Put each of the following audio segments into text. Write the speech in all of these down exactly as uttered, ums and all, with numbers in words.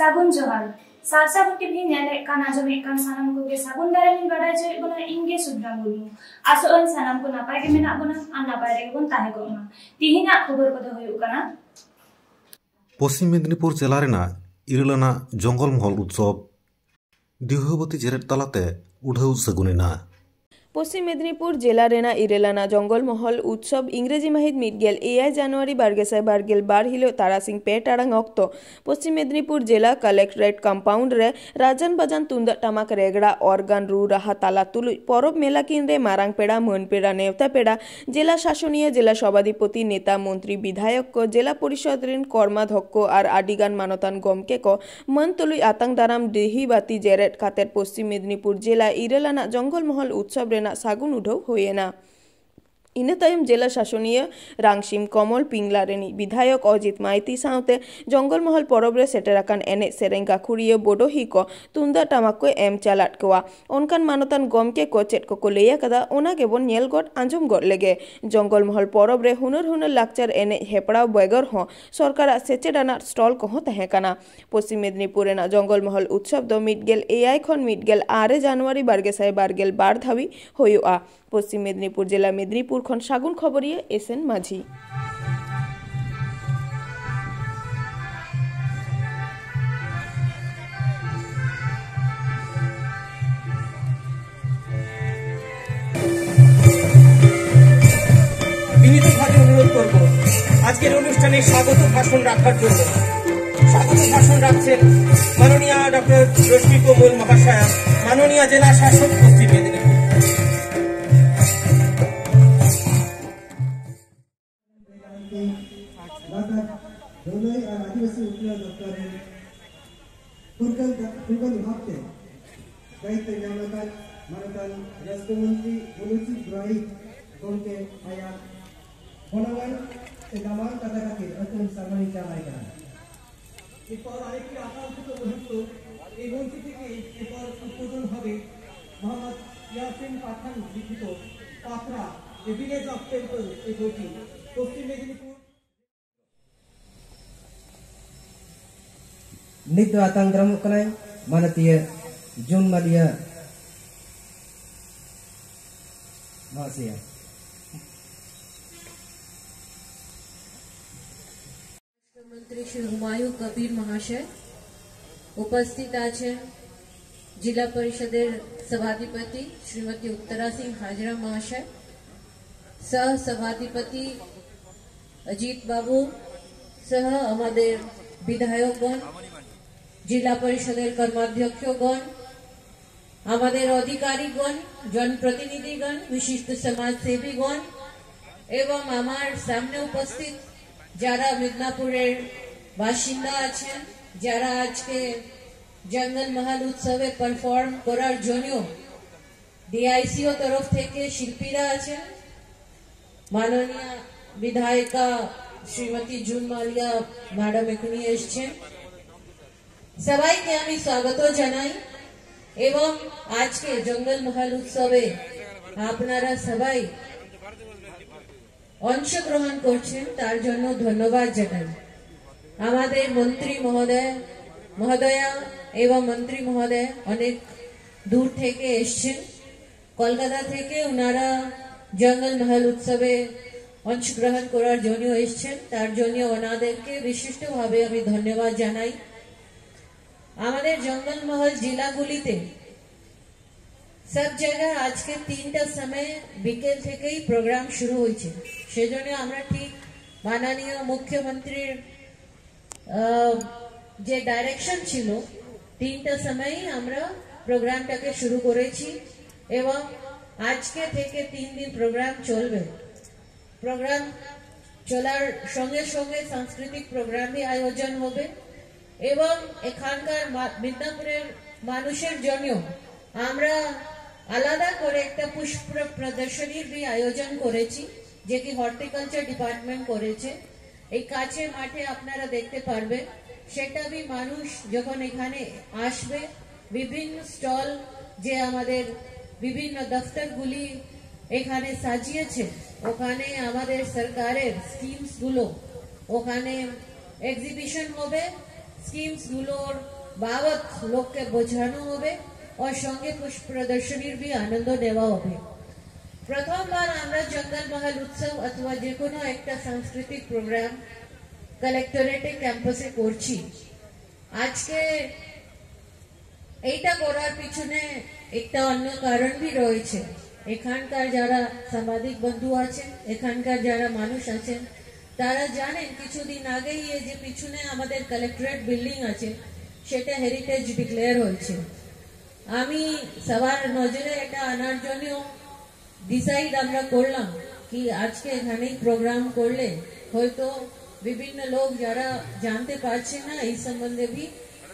ᱥᱟᱹᱜᱩᱱ ᱡᱚᱦᱟᱨ᱾ ᱥᱟᱨ ᱥᱟᱹᱜᱩᱱ ᱴᱤᱵᱷᱤ ᱧᱮᱞᱮᱫ ᱠᱟᱱ, ᱟᱸᱡᱚᱢᱮᱫ ᱠᱟᱱ ᱥᱟᱱᱟᱢ ᱠᱚᱜᱮ ᱥᱟᱹᱜᱩᱱ ᱫᱟᱨᱟᱢ ᱤᱧ ᱵᱟᱰᱟᱭ ᱦᱚᱪᱚᱭᱮᱫ ᱵᱚᱱᱟ᱾ ᱤᱧ ᱜᱮ ᱥᱩᱫᱷᱟ ᱢᱩᱨᱢᱩ᱾ ᱟᱥᱚᱜ ᱟᱹᱧ ᱥᱟᱱᱟᱢ ᱠᱚ ᱱᱟᱯᱟᱭ ᱜᱮ ᱢᱮᱱᱟᱜ ᱵᱚᱱᱟ ᱟᱨ ᱱᱟᱯᱟᱭ ᱨᱮᱜᱮ ᱵᱚᱱ ᱛᱟᱦᱮᱸ ᱠᱚᱜ ᱢᱟ᱾ ᱛᱤᱦᱤᱧᱟᱜ ᱠᱷᱚᱵᱚᱨ ᱠᱚᱫᱚ ᱦᱩᱭᱩᱜ ᱠᱟᱱᱟ᱾ ᱯᱚᱥᱪᱤᱢ ᱢᱮᱫᱽᱱᱤᱯᱩᱨ ᱡᱮᱞᱟ ᱨᱮᱱᱟᱜ ᱤᱨᱟᱹᱞ ᱟᱱᱟᱜ ᱡᱚᱝᱜᱚᱞ ᱢᱚᱦᱚᱞ ᱩᱛᱥᱚᱵ ᱰᱤᱦᱟᱹᱵᱟᱹᱛᱤ ᱡᱮᱨᱮᱫ ᱛᱟᱞᱟᱛᱮ ᱩᱰᱷᱟᱹᱣ ᱥᱟᱹᱜᱩᱱ ᱮᱱᱟ᱾ ᱯᱚᱥᱪᱤᱢ ᱢᱮᱫᱽᱱᱤᱯᱩᱨ ᱡᱮᱞᱟ ᱨᱮᱱᱟᱜ ᱤᱨᱟᱹᱞ ᱟᱱᱟᱜ ᱡᱚᱝᱜᱚᱞ ᱢᱚᱦᱚᱞ ᱩᱛᱥᱚᱵ ᱤᱝᱨᱮᱡᱤ ᱢᱟᱹᱦᱤᱛ ᱢᱤᱫ ᱜᱮᱞ ᱮᱭᱟᱭ ᱡᱟᱱᱩᱣᱟᱨᱤ ᱵᱟᱨ ᱜᱮᱥᱟᱭ ᱵᱟᱨ ᱜᱮᱞ ᱵᱟᱨ ᱦᱤᱞᱳᱜ ᱛᱟᱨᱟᱥᱤᱧ ᱯᱮ ᱴᱟᱲᱟᱝ ᱚᱠᱛᱚ ᱯᱚᱥᱪᱤᱢ ᱢᱮᱫᱽᱱᱤᱯᱩᱨ ᱡᱮᱞᱟ ᱠᱟᱞᱮᱠᱴᱚᱨᱮᱴ ᱠᱚᱢᱯᱟᱣᱩᱱᱰ ᱨᱮ ᱨᱟᱡᱟᱱ ᱵᱟᱡᱟᱱ, ᱛᱩᱢᱫᱟᱜ ᱴᱟᱢᱟᱠ, ᱨᱮᱜᱽᱲᱟ, ᱚᱨᱜᱟᱱ ᱨᱩ ᱨᱟᱦᱟ ᱛᱟᱞᱟ ᱛᱩᱞᱩᱡ ᱯᱚᱨᱚᱵᱽ ᱢᱮᱞᱟ ᱠᱤᱱ ᱨᱮ ᱢᱟᱨᱟᱝ ᱯᱮᱲᱟ, ᱢᱟᱹᱱ ᱯᱮᱲᱟ, ᱱᱮᱣᱛᱟ ᱯᱮᱲᱟ, ᱡᱮᱞᱟ ᱥᱟᱥᱚᱱᱤᱭᱟᱹ, ᱡᱮᱞᱟ ᱥᱚᱵᱷᱟᱫᱷᱤᱯᱚᱛᱤ, ᱱᱮᱛᱟ, ᱢᱚᱱᱛᱨᱤ, ᱵᱤᱫᱷᱟᱭᱚᱠ ᱠᱚ, ᱡᱮᱞᱟ ᱯᱚᱨᱤᱥᱚᱫᱽ ᱨᱤᱱ ᱠᱚᱨᱢᱟᱫᱷᱚᱠᱠᱚ ᱟᱨ ᱟᱹᱰᱤ ᱜᱟᱱ ᱢᱟᱱᱚᱛᱟᱱ ᱜᱚᱢᱠᱮ ᱠᱚ ᱢᱟᱹᱱ ᱛᱩᱞᱩᱡ ᱟᱛᱟᱝ ᱫᱟᱨᱟᱢ ᱰᱤᱦᱤ ᱵᱟᱹᱛᱤ ᱡᱮᱨᱮᱫ ᱠᱟᱛᱮ ᱯᱚᱥᱪᱤᱢ ᱢᱮᱫᱽᱱᱤᱯᱩᱨ ᱡᱮᱞᱟ ᱤᱨᱟᱹᱞ ᱟᱱᱟᱜ ᱡᱚᱝᱜᱚᱞ ᱢᱚᱦᱚᱞ ᱩᱛᱥᱚᱵ ᱨᱮᱱᱟᱜ ᱥᱟᱹᱜᱩᱱ ᱩᱰᱷᱟᱹᱣ ᱦᱩᱭ ᱮᱱᱟ᱾ ᱤᱱᱟᱹ ᱛᱟᱭᱚᱢ ᱡᱮᱞᱟ ᱥᱟᱥᱚᱱᱤᱭᱟᱹ ᱨᱟᱝᱥᱤᱢ ᱠᱚᱢᱚᱞ, ᱯᱤᱝᱞᱟ ᱨᱤᱱᱤᱡ ᱵᱤᱫᱷᱟᱭᱚᱠ ᱚᱡᱤᱛ ᱢᱟᱭᱛᱤ ᱥᱟᱶᱛᱮ ᱡᱚᱝᱜᱚᱞ ᱢᱚᱦᱚᱞ ᱯᱚᱨᱚᱵᱽ ᱨᱮ ᱥᱮᱴᱮᱨ ᱟᱠᱟᱱ ᱮᱱᱮᱡ ᱥᱮᱨᱮᱧ ᱜᱟᱹᱠᱷᱩᱲᱤᱭᱟᱹ ᱵᱚᱰᱚᱦᱤ ᱠᱚ ᱛᱩᱢᱫᱟᱜ ᱴᱟᱢᱟᱠ ᱠᱚ ᱮᱢ ᱪᱟᱞᱟᱫ ᱠᱚᱣᱟ᱾ ᱚᱱᱠᱟᱱ ᱢᱟᱱᱚᱛᱟᱱ ᱜᱚᱢᱠᱮ ᱠᱚ ᱪᱮᱫ ᱠᱚᱠᱚ ᱞᱟᱹᱭ ᱟᱠᱟᱫᱟ, ᱚᱱᱟ ᱜᱮᱵᱚᱱ ᱧᱮᱞ ᱜᱚᱫ ᱟᱸᱡᱚᱢ ᱜᱚᱫ ᱞᱮᱜᱮ᱾ ᱡᱚᱝᱜᱚᱞ ᱢᱚᱦᱚᱞ ᱯᱚᱨᱚᱵᱽ ᱨᱮ ᱦᱩᱱᱟᱹᱨ ᱦᱩᱱᱟᱹᱨ ᱞᱟᱠᱪᱟᱨ ᱮᱱᱮᱡ ᱦᱮᱯᱲᱟᱣ ᱵᱮᱜᱚᱨ ᱦᱚᱸ ᱥᱚᱨᱠᱟᱨᱟᱜ ᱥᱮᱪᱮᱫ ᱟᱱᱟᱜ ᱥᱴᱚᱞ ᱠᱚᱦᱚᱸ ᱛᱟᱦᱮᱸ ᱠᱟᱱᱟ᱾ ᱯᱚᱥᱪᱤᱢ ᱢᱮᱫᱽᱱᱤᱯᱩᱨ ᱨᱮᱱᱟᱜ ᱡᱚᱝᱜᱚᱞ ᱢᱚᱦᱚᱞ ᱩᱛᱥᱚᱵ ᱫᱚ ᱢᱤᱫ ᱜᱮᱞ ᱮᱭᱟᱭ ᱠᱷᱚᱱ ᱢᱤᱫ ᱜᱮᱞ ᱟᱨᱮ ᱡᱟᱱᱩᱣᱟᱨᱤ ᱵᱟᱨ ᱜᱮᱥᱟᱭ ᱵᱟᱨ ᱜᱮᱞ ᱵᱟᱨ ᱫᱷᱟᱹᱵᱤᱡ ᱦᱩᱭᱩᱜᱼᱟ᱾ ᱯᱚᱥᱪᱤᱢ ᱢᱮᱫᱽᱱᱤᱯᱩᱨ ᱡᱮᱞᱟ ᱢᱮᱫᱽᱱᱤᱯᱩᱨ ᱠᱷᱚᱱ ᱥᱟᱹᱜᱩᱱ ᱠᱷᱚᱵᱚᱨᱤᱭᱟᱹ ᱮᱥ ᱮᱱ ᱢᱟᱹᱡᱷᱤ᱾ বিনীতভাবে অনুরোধ করব আজকের অনুষ্ঠানে স্বাগত ভাষণ রাখার জন্য। স্বাগত ভাষণ রাখছেন মাননীয়া ডক্টর রশ্মি কমল মহাশয়া, মাননীয়া জেলা শাসক, পশ্চিম মেদিনীপুর। ᱜᱟᱛᱟᱠ ᱵᱷᱟᱹᱞᱟᱹᱭ ᱟᱨ ᱟᱹᱫᱤᱵᱟᱹᱥᱤ ᱩᱛᱱᱟᱹᱣ ᱫᱚᱯᱛᱚᱨ ᱨᱮᱱ ᱯᱷᱩᱨᱜᱟᱹᱞ, ᱯᱷᱩᱨᱜᱟᱹᱞ ᱵᱷᱟᱵᱽᱛᱮ ᱫᱟᱭᱤᱛᱛᱚ ᱧᱟᱢ ᱟᱠᱟᱫ ᱢᱟᱱᱚᱛᱟᱱ ᱨᱟᱥᱴᱨᱚ ᱢᱚᱱᱛᱨᱤ ᱢᱩᱞᱩᱡᱤ ᱵᱨᱟᱭᱤ ᱜᱚᱢᱠᱮ ᱟᱭᱟᱜ ᱜᱚᱱᱚᱝᱟᱱ ᱥᱮ ᱫᱟᱢᱟᱱ ᱠᱟᱛᱷᱟ ᱠᱷᱟᱹᱛᱤᱨ ᱟᱹᱛᱩ ᱥᱟᱨᱦᱟᱣ ᱤᱧ ᱪᱟᱞ ᱟᱭ ᱠᱟᱱᱟ᱾ এরপর আরেকটি আকাঙ্ক্ষিত মুহূর্ত, এই মঞ্চ থেকে এরপর উদ্বোধন হবে মোহাম্মদ ইয়াসিন পাঠান লিখিত Pathra, a village of temple, এই বইটি। পশ্চিম মেদিনীপুর ᱱᱤᱛ ᱫᱚ ᱟᱛᱟᱝ ᱫᱟᱨᱟᱢᱚᱜ ᱠᱟᱱᱟᱭ ᱢᱟᱱᱚᱛᱤᱭᱟᱹ ᱡᱩᱱ ᱢᱟᱞᱤᱭᱟ ᱢᱟᱦᱟᱥᱚᱭᱟ᱾ মুখ্যমন্ত্রী শ্রী হুমায়ুন কবির মহাশয়, উপস্থিত আছেন জেলা পরিষদের সভাধিপতি শ্রীমতী উত্তরা সিং হাজরা মহাশয়, সহ সভাধিপতি অজিত বাবু সহ আমাদের বিধায়কগণ, জেলা পরিষদের কর্মাধ্যক্ষগণ, আমাদের অধিকারীগণ, জনপ্রতিনিধিগণ, বিশিষ্ট সমাজসেবীগণ এবং আমার সামনে উপস্থিত যারা মিদনাপুরের বাসিন্দা আছেন, যারা আজকে জঙ্গল মহল উৎসবে পারফর্ম করার জন্য ডিআইসিও তরফ থেকে শিল্পীরা আছেন, মাননীয় বিধায়িকা শ্রীমতী জুন মালিয়া ম্যাডাম এখানে এসছেন। সবাইকে আমি স্বাগত জানাই এবং আজকে জঙ্গল মহল উৎসবে আপনারা সবাই অংশগ্রহণ করছেন, তার জন্য ধন্যবাদ জানাই। আমাদের মন্ত্রী মহোদয়, মহোদয়া এবং মন্ত্রী মহোদয় অনেক দূর থেকে এসছেন। কলকাতা থেকে ওনারা জঙ্গল মহল উৎসবে অংশগ্রহণ করার জন্য এসছেন, তার জন্য ওনাদেরকে বিশিষ্টভাবে আমি ধন্যবাদ জানাই। আমাদের জঙ্গল মহল জেলাগুলিতে সব জায়গায় আজকে তিনটা সময় বিকেল থেকেই প্রোগ্রাম শুরু হয়েছে। সেজন্য আমরা ঠিক মাননীয় মুখ্যমন্ত্রীর আহ, যে ডাইরেকশন ছিল, তিনটা সময়ই আমরা প্রোগ্রামটাকে শুরু করেছি এবং আজকে থেকে তিন দিন প্রোগ্রাম চলবে। প্রোগ্রাম চলার সঙ্গে সঙ্গে সাংস্কৃতিক প্রোগ্রামই আয়োজন হবে এবং এখানকার মা- মিদনাপুরের মানুষের জন্য আমরা আলাদা করে একটা পুষ্প প্রদর্শনীর বি আয়োজন করেছি, যেটি হর্টিকালচার ডিপার্টমেন্ট করেছে। এই কাছে মাঠে আপনারা দেখতে পারবেন, সেটা বি মানুষ যখন এখানে আসবে, বিভিন্ন স্টল, যে আমাদের বিভিন্ন দফতরগুলি এখানে সাজিয়েছে, ওখানে আমাদের সরকারের স্কিমসগুলো ওখানে এক্সিবিশন হবে। স্কিমসগুলোর বাবদ লোককে বোঝানো হবে ও সঙ্গে পুষ্প প্রদর্শনীর भी आनंद নেওয়া হবে। প্রথমবার আমরা জঙ্গল মহল উৎসব অথবা যে কোনো একটা সাংস্কৃতিক প্রোগ্রাম কালেক্টরেটে ক্যাম্পাসে করছি। আজকে এইটা করার পিছনে একটা অন্য কারণ भी রয়েছে। এখানকার যারা সাংবাদিক বন্ধু আছেন, এখানকার যারা মানুষ আছেন, তারা জানেন কিছুদিন আগেই এই যে পিছনে আমাদের কালেক্টরেট বিল্ডিং আছে, সেটা হেরিটেজ ডিক্লেয়ার হয়েছে। আমি সবার নজরে এটা আনার জন্য ডিসাইড আমরা করলাম কি আজকে এখানেই প্রোগ্রাম করলে হয়তো বিভিন্ন লোক যারা জানতে পারছে না এই সম্বন্ধে भी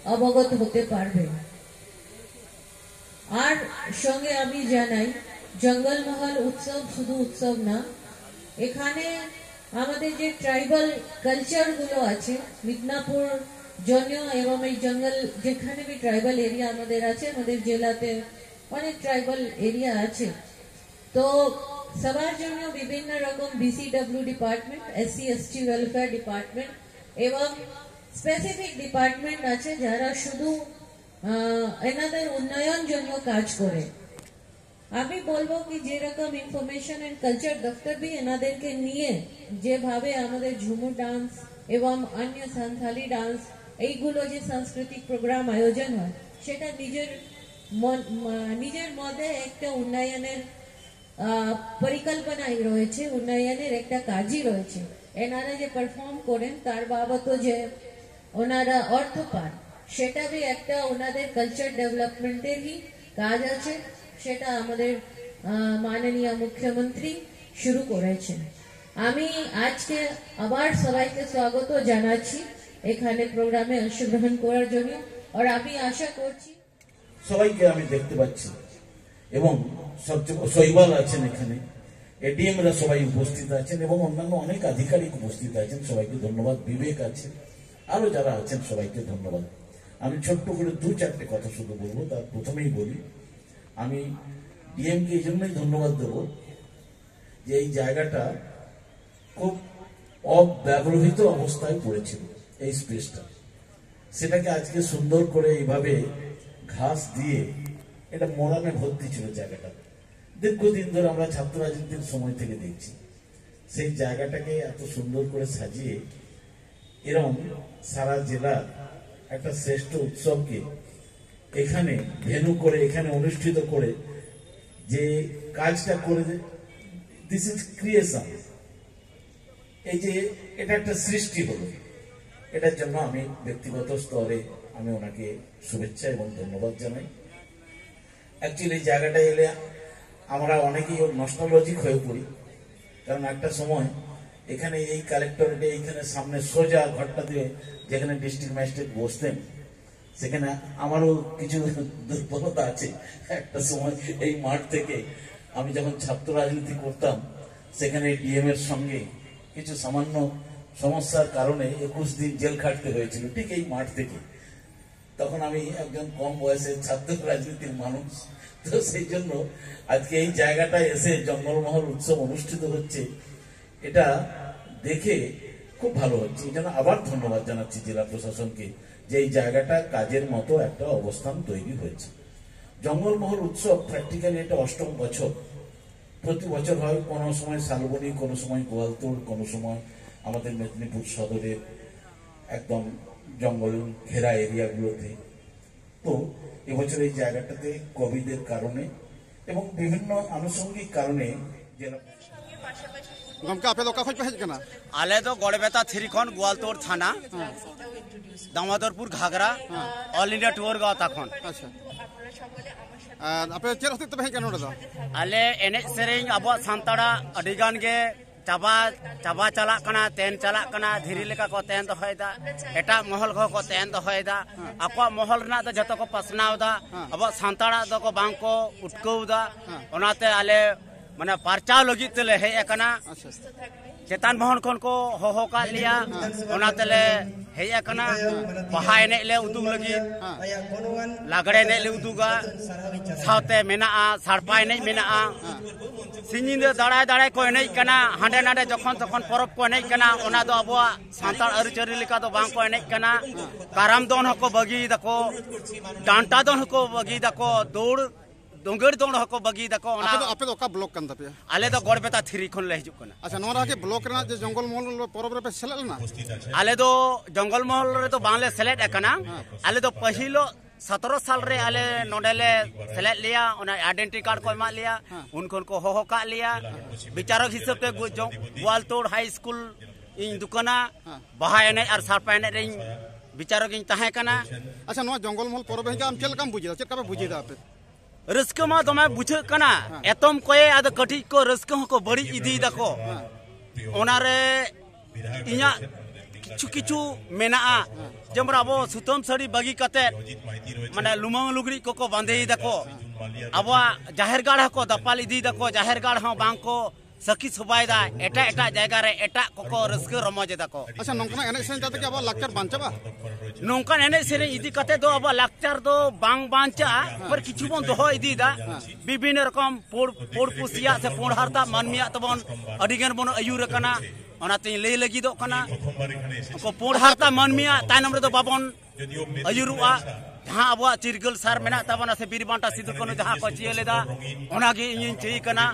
অবগত হতে পারবে। আর সঙ্গে আমি জানাই, জঙ্গল মহল উৎসব শুধু উৎসব না, এখানে আমাদের যে ট্রাইবাল কালচারগুলো আছে, মিদনাপুর জন্য এবং এই জঙ্গল যেখানে भी ট্রাইবাল এরিয়া আমাদের আছে, আমাদের জেলাতে অনেক ট্রাইবাল এরিয়া আছে, তো সবার জন্য বিভিন্ন রকম BCW department, SC ST welfare department এবং স্পেসিফিক ডিপার্টমেন্ট আছে যারা শুধু আহ, এনাদের উন্নয়ন জন্য কাজ করে। আমি বলবো কি যেরকম ইনফরমেশন এন্ড কালচার দপ্তর भी এনাদেরকে নিয়ে যেভাবে আমাদের ঝুমুর ডান্স এবং অন্য সান্থালি ডান্স এইগুলো যে সাংস্কৃতিক প্রোগ্রাম আয়োজন হয় সেটা নিজের মন মা- নিজের মধ্যে একটা উন্নয়নের আহ, পরিকল্পনাই রয়েছে, উন্নয়নের একটা কাজই রয়েছে। এনারা যে পারফর্ম করেন তার বাবদও যে ওনারা অর্থ পান সেটা भी একটা ওনাদের কালচার ডেভেলপমেন্টেরই কাজ আছে, সেটা আমাদের আহ, মাননীয় মুখ্যমন্ত্রী শুরু করেছেন। আমি আজকে আবার সবাইকে স্বাগত জানাচ্ছি এখানে প্রোগ্রামে অংশগ্রহণ করার জন্য। আর আমি আশা করছি সবাইকে আমি দেখতে পাচ্ছি এবং সবচেয়ে শৈবাল আছেন এখানে, এডিএমরা সবাই উপস্থিত আছেন এবং অন্যান্য অনেক আধিকারিক উপস্থিত আছেন। সবাইকে ধন্যবাদ। বিবেক আছে, আরো যারা আছেন সবাইকে ধন্যবাদ। আমি ছোট্ট করে দু চারটে কথা শুধু বলবো। তার প্রথমেই বলি, আমি ডিএমকে এই জন্যই ধন্যবাদ দেবো যে এই জায়গাটা খুব অব্যবহৃত অবস্থায় পড়েছিল, এই স্পেসটা। সেটাকে আজকে সুন্দর করে এইভাবে ঘাস দিয়ে, এটা মোরামে ভর্তি ছিল জায়গাটা। দীর্ঘদিন ধরে আমরা ছাত্র রাজনীতির সময় থেকে দেখছি, সেই জায়গাটাকে এত সুন্দর করে সাজিয়ে এরম সারা জেলার একটা শ্রেষ্ঠ উৎসবকে এখানে ভেন্যু করে, এখানে অনুষ্ঠিত করে যে কাজটা করে, দিস ইজ ক্রিয়েশন। এই যে এটা একটা সৃষ্টি হলো, এটার জন্য আমি ব্যক্তিগত স্তরে আমি ওনাকে শুভেচ্ছা এবং ধন্যবাদ জানাই। অ্যাকচুয়ালি এই জায়গাটা এলে আমরা অনেকেই ওর নস্টালজিক হয়ে পড়ি, কারণ একটা সময় এখানে এই কালেক্টরেটে, এইখানে সামনে সোজা ঘরটা দিয়ে যেখানে ডিস্ট্রিক্ট ম্যাজিস্ট্রেট বসতেন, সেখানে আমারও কিছু দুর্বলতা আছে। একটা সময় এই মাঠ থেকে আমি যখন ছাত্র রাজনীতি করতাম, সেখানে ডিএম এর সঙ্গে কিছু সামান্য সমস্যার কারণে একুশ দিন জেল খাটতে হয়েছিল ঠিক এই মাঠ থেকে। তখন আমি একজন কম বয়সের ছাত্র রাজনীতির মানুষ, তো সেই জন্য আজকে এই জায়গাটা এসে জঙ্গলমহল উৎসব অনুষ্ঠিত হচ্ছে, এটা দেখে খুব ভালো হচ্ছে। এই জন্য আবার ধন্যবাদ জানাচ্ছি জেলা প্রশাসনকে যে এই জায়গাটা কাজের মতো একটা অবস্থান তৈরি হয়েছে। জঙ্গলমহল উৎসব প্র্যাকটিক্যালি এটা অষ্টম বছর। প্রতি বছর হয়, কোনো সময় শালবনী, কোনো সময় গোয়ালতোড়, কোনো সময় আমাদের মেদিনীপুর সদরের একদম জঙ্গল ঘেরা এরিয়াগুলোতে। তো এবছর এই জায়গাটাতে কোভিডের কারণে এবং বিভিন্ন আনুষঙ্গিক কারণে জেলা ᱜᱚᱢᱠᱮ, ᱟᱯᱮ ᱫᱚ ᱚᱠᱟ ᱠᱷᱚᱱ ᱯᱮ ᱦᱮᱡ ᱟᱠᱟᱱᱟ? ᱟᱞᱮ ᱫᱚ ᱜᱚᱲᱵᱮᱛᱟ ᱛᱷᱨᱤ ᱠᱷᱚᱱ ᱜᱳᱣᱟᱞᱛᱳᱲ ᱛᱷᱟᱱᱟ, ᱫᱟᱢᱳᱫᱚᱨᱯᱩᱨ ᱜᱷᱟᱜᱽᱨᱟ, ᱚᱞ ᱤᱱᱰᱤᱭᱟ ᱴᱩᱣᱟᱨ ᱜᱟᱶᱛᱟ ᱠᱷᱚᱱ᱾ ᱟᱪᱪᱷᱟ᱾ ᱟᱨ ᱟᱯᱮ ᱪᱮᱫ ᱦᱚᱛᱮᱡ ᱛᱮᱯᱮ ᱦᱮᱡ ᱟᱠᱟᱱᱟ ᱱᱚᱰᱮ ᱫᱚ? ᱟᱞᱮ ᱮᱱᱮᱡ ᱥᱮᱨᱮᱧ ᱟᱵᱚᱣᱟᱜ ᱥᱟᱱᱛᱟᱲᱟᱜ ᱟᱹᱰᱤ ᱜᱟᱱ ᱜᱮ ᱪᱟᱵᱟ ᱪᱟᱵᱟ ᱪᱟᱞᱟᱜ ᱠᱟᱱᱟ, ᱛᱮᱱ ᱪᱟᱞᱟᱜ ᱠᱟᱱᱟ, ᱫᱷᱤᱨᱤ ᱞᱮᱠᱟ ᱠᱚ ᱛᱮᱱ ᱫᱚᱦᱚᱭᱮᱫᱟ, ᱮᱴᱟᱜ ᱢᱚᱦᱚᱞ ᱠᱚᱦᱚᱸ ᱠᱚ ᱛᱮᱱ ᱫᱚᱦᱚᱭᱮᱫᱟ, ᱟᱠᱚᱣᱟᱜ ᱢᱚᱦᱚᱞ ᱨᱮᱱᱟᱜ ᱫᱚ ᱡᱷᱚᱛᱚ ᱠᱚ ᱯᱟᱥᱱᱟᱣ ᱮᱫᱟ, ᱟᱵᱚᱣᱟᱜ ᱥᱟᱱᱛᱟᱲᱟᱜ ᱫᱚᱠᱚ ᱵᱟᱝ ᱠᱚ ᱩᱴᱠᱟᱹᱣ ᱮᱫᱟ᱾ ᱚᱱᱟᱛᱮ ᱟᱞᱮ ᱢᱟᱱᱮ ᱯᱟᱨᱪᱟᱣ ᱞᱟᱹᱜᱤᱫ ᱛᱮᱞᱮ ᱦᱮᱡ ᱟᱠᱟᱱᱟ᱾ ᱟᱪᱪᱷᱟ᱾ ᱪᱮᱛᱟᱱ ᱢᱚᱦᱚᱞ ᱠᱷᱚᱱ ᱠᱚ ᱦᱚᱦᱚ ᱠᱟᱜ ᱞᱮᱭᱟ, ᱚᱱᱟ ᱛᱮᱞᱮ ᱦᱮᱡ ᱟᱠᱟᱱᱟ᱾ ᱵᱟᱦᱟ ᱮᱱᱮᱡ ᱞᱮ ᱩᱫᱩᱜ ᱞᱟᱹᱜᱤᱫ, ᱞᱟᱜᱽᱲᱮ ᱮᱱᱮᱡ ᱞᱮ ᱩᱫᱩᱜᱟ, ᱥᱟᱶᱛᱮ ᱢᱮᱱᱟᱜᱼᱟ ᱥᱟᱲᱯᱟ ᱮᱱᱮᱡ ᱢᱮᱱᱟᱜᱼᱟ᱾ ᱥᱤᱧ ᱧᱤᱫᱟᱹ ᱫᱟᱲᱟᱭ ᱫᱟᱲᱟᱭ ᱠᱚ ᱮᱱᱮᱡ ᱠᱟᱱᱟ, ᱦᱟᱸᱰᱮ ᱱᱟᱰᱮ ᱡᱚᱠᱷᱚᱱ ᱛᱚᱠᱷᱚᱱ ᱯᱚᱨᱚᱵᱽ ᱠᱚ ᱮᱱᱮᱡ ᱠᱟᱱᱟ᱾ ᱚᱱᱟ ᱫᱚ ᱟᱵᱚᱣᱟᱜ ᱥᱟᱱᱛᱟᱲ ᱟᱹᱨᱤᱪᱟᱹᱞᱤ ᱞᱮᱠᱟ ᱫᱚ ᱵᱟᱝ ᱠᱚ ᱮᱱᱮᱡ ᱠᱟᱱᱟ᱾ ᱠᱟᱨᱟᱢ ᱫᱚᱱ ᱦᱚᱸᱠᱚ ᱵᱟᱹᱜᱤᱭ ᱫᱟᱠᱚ, ᱰᱟᱱᱴᱟ ᱫᱚᱱ ᱦᱚᱸᱠᱚ ᱵᱟᱹᱜᱤᱭ ᱫᱟᱠᱚ, ᱫᱟᱹᱲ ᱫᱚᱸᱜᱮᱲ ᱫᱚᱱ ᱦᱚᱸᱠᱚ ᱵᱟᱹᱜᱤᱭ ᱫᱟᱠᱚ᱾ ᱚᱱᱟ ᱟᱯᱮ ᱫᱚ ᱟᱯᱮ ᱫᱚ ᱚᱠᱟ ᱵᱞᱚᱠ ᱠᱟᱱ ᱛᱟᱯᱮᱭᱟ? ᱟᱞᱮ ᱫᱚ ᱜᱚᱲᱵᱮᱛᱟ ᱛᱷᱨᱤ ᱠᱷᱚᱱ ᱞᱮ ᱦᱤᱡᱩᱜ ᱠᱟᱱᱟ᱾ ᱟᱪᱪᱷᱟ, ᱱᱚᱣᱟ ᱨᱮ ᱵᱞᱚᱠ ᱨᱮᱱᱟᱜ ᱡᱮ ᱡᱚᱝᱜᱚᱞ ᱢᱚᱦᱚᱞ ᱯᱚᱨᱚᱵᱽ ᱨᱮᱯᱮ ᱥᱮᱞᱮᱫ ᱞᱮᱱᱟ? ᱟᱞᱮ ᱫᱚ ᱡᱚᱝᱜᱚᱞ ᱢᱚᱦᱚᱞ ᱨᱮᱫᱚ ᱵᱟᱝᱞᱮ ᱥᱮᱞᱮᱫ ᱟᱠᱟᱱᱟ᱾ ᱟᱞᱮ ᱫᱚ ᱯᱟᱹᱦᱤᱞᱚᱜ ᱥᱚᱛᱨᱚ ᱥᱟᱞ ᱨᱮ ᱟᱞᱮ ᱱᱚᱰᱮ ᱞᱮ ᱥᱮᱞᱮᱫ ᱞᱮᱭᱟ, ᱚᱱᱟ ᱟᱭᱰᱮᱱᱴᱤ ᱠᱟᱨᱰ ᱠᱚ ᱮᱢᱟᱜ ᱞᱮᱭᱟ᱾ ᱩᱱ ᱠᱷᱚᱱ ᱠᱚ ᱦᱚᱦᱚ ᱠᱟᱜ ᱞᱮᱭᱟ᱾ ᱵᱤᱪᱟᱨᱚᱠ ᱦᱤᱥᱟᱹᱵ ᱛᱮ ᱜᱩ-, ᱡᱚ-, ᱜᱳᱣᱟᱞᱛᱳᱲ ᱦᱟᱭ ᱥᱠᱩᱞ ᱤᱧ ᱫᱩᱠᱟᱹᱱᱟ᱾ ᱵᱟᱦᱟ ᱮᱱᱮᱡ ᱟᱨ ᱥᱟᱲᱯᱟ ᱮᱱᱮᱡ ᱨᱮᱧ ᱵᱤᱪᱟᱨᱚᱠ ᱤᱧ ᱛᱟᱦᱮᱸ ᱠᱟᱱᱟ᱾ ᱟᱪᱪᱷᱟ, ᱱᱚᱣᱟ ᱡᱚᱝᱜᱚᱞ ᱢᱚᱦᱚᱞ ᱯᱚᱨᱚᱵᱽ ᱦᱮᱡ ᱟᱢ ᱪᱮᱫ ᱞᱮᱠᱟᱢ ᱵᱩᱡᱷᱟᱹᱣᱟ? ᱪᱮᱫ ᱞᱮᱠᱟ ᱯᱮ ᱵᱩᱡᱷᱟᱹᱣ ᱮᱫᱟ ᱟᱯᱮ? ᱨᱟᱹᱥᱠᱟᱹ ᱢᱟ ᱫᱚᱢᱮ ᱵᱩᱡᱷᱟᱹᱜ ᱠᱟᱱᱟ᱾ ᱮᱛᱚᱢ ᱠᱚᱭᱮ ᱟᱫᱚ ᱠᱟᱹᱴᱤᱡ ᱠᱚ ᱨᱟᱹᱥᱠᱟᱹ ᱦᱚᱸᱠᱚ ᱵᱟᱹᱲᱤᱡ ᱤᱫᱤᱭ ᱫᱟᱠᱚ᱾ ᱚᱱᱟᱨᱮ ᱤᱧᱟᱹᱜ ᱠᱤᱪᱷᱩ ᱠᱤᱪᱷᱩ ᱢᱮᱱᱟᱜᱼᱟ, ᱡᱮᱢᱚᱱ ᱟᱵᱚ ᱥᱩᱛᱟᱹᱢ ᱥᱟᱹᱲᱤ ᱵᱟᱹᱜᱤ ᱠᱟᱛᱮ ᱢᱟᱱᱮ ᱞᱩᱢᱟᱹᱝ ᱞᱩᱜᱽᱲᱤᱡ ᱠᱚᱠᱚ ᱵᱟᱸᱫᱮᱭ ᱫᱟᱠᱚ᱾ ᱟᱵᱚᱣᱟᱜ ᱡᱟᱦᱮᱨ ᱜᱟᱲ ᱦᱚᱸᱠᱚ ᱫᱟᱯᱟᱞ ᱤᱫᱤᱭ ᱫᱟᱠᱚ, ᱡᱟᱦᱮᱨ ᱜᱟᱲ ᱦᱚᱸ ᱵᱟᱝ ᱠᱚ ᱥᱟᱹᱠᱷᱤ ᱥᱚᱵᱷᱟᱭᱮᱫᱟ, ᱮᱴᱟᱜ ᱮᱴᱟᱜ ᱡᱟᱭᱜᱟ ᱨᱮ ᱮᱴᱟᱜ ᱠᱚᱠᱚ ᱨᱟᱹᱥᱠᱟᱹ ᱨᱚᱢᱚᱡᱽ ᱮᱫᱟ ᱠᱚ᱾ ᱟᱪᱪᱷᱟ, ᱱᱚᱝᱠᱟᱱᱟᱜ ᱮᱱᱮᱡ ᱥᱮᱨᱮᱧ ᱛᱟᱞᱟ ᱛᱮᱜᱮ ᱟᱵᱚᱣᱟᱜ ᱞᱟᱠᱪᱟᱨ ᱵᱟᱧᱪᱟᱜᱼᱟ? ᱱᱚᱝᱠᱟᱱ ᱮᱱᱮᱡ ᱥᱮᱨᱮᱧ ᱤᱫᱤ ᱠᱟᱛᱮ ᱫᱚ ᱟᱵᱚᱣᱟᱜ ᱞᱟᱠᱪᱟᱨ ᱫᱚ ᱵᱟᱝ ᱵᱟᱧᱪᱟᱜᱼᱟ, ᱯᱟᱨ ᱠᱤᱪᱷᱩ ᱵᱚᱱ ᱫᱚᱦᱚ ᱤᱫᱤᱭᱮᱫᱟ᱾ ᱵᱤᱵᱷᱤᱱᱱᱚ ᱨᱚᱠᱚᱢ ᱯᱳᱲ, ᱯᱳᱲ ᱯᱩᱥᱤᱭᱟᱜ ᱥᱮ ᱯᱳᱲ ᱦᱟᱨᱛᱟ ᱢᱟᱹᱱᱢᱤᱭᱟᱜ ᱛᱟᱵᱚᱱ ᱟᱹᱰᱤ ᱜᱟᱱ ᱵᱚᱱ ᱟᱹᱭᱩᱨ ᱟᱠᱟᱱᱟ᱾ ᱚᱱᱟᱛᱤᱧ ᱞᱟᱹᱭ ᱞᱟᱹᱜᱤᱫᱚᱜ ᱠᱟᱱᱟ, ᱩᱱᱠᱩ ᱯᱳᱲ ᱦᱟᱨᱛᱟ ᱢᱟᱹᱱᱢᱤᱭᱟᱜ ᱛᱟᱭᱱᱚᱢ ᱨᱮᱫᱚ ᱵᱟᱵᱚᱱ ᱟᱹᱭᱩᱨᱚᱜᱼᱟ᱾ ᱡᱟᱦᱟᱸ ᱟᱵᱚᱣᱟᱜ ᱪᱤᱨᱜᱟᱹᱞ ᱥᱟᱨ ᱢᱮᱱᱟᱜ ᱛᱟᱵᱚᱱᱟ ᱥᱮ ᱵᱤᱨ ᱵᱟᱱᱴᱟ ᱥᱤᱫᱩ ᱠᱟᱹᱱᱦᱩ ᱡᱟᱦᱟᱸ ᱠᱚ ᱪᱤᱭᱟᱹ ᱞᱮᱫᱟ, ᱚᱱᱟᱜᱮ ᱤᱧᱤᱧ ᱪᱟᱹᱭ ᱠᱟᱱᱟ᱾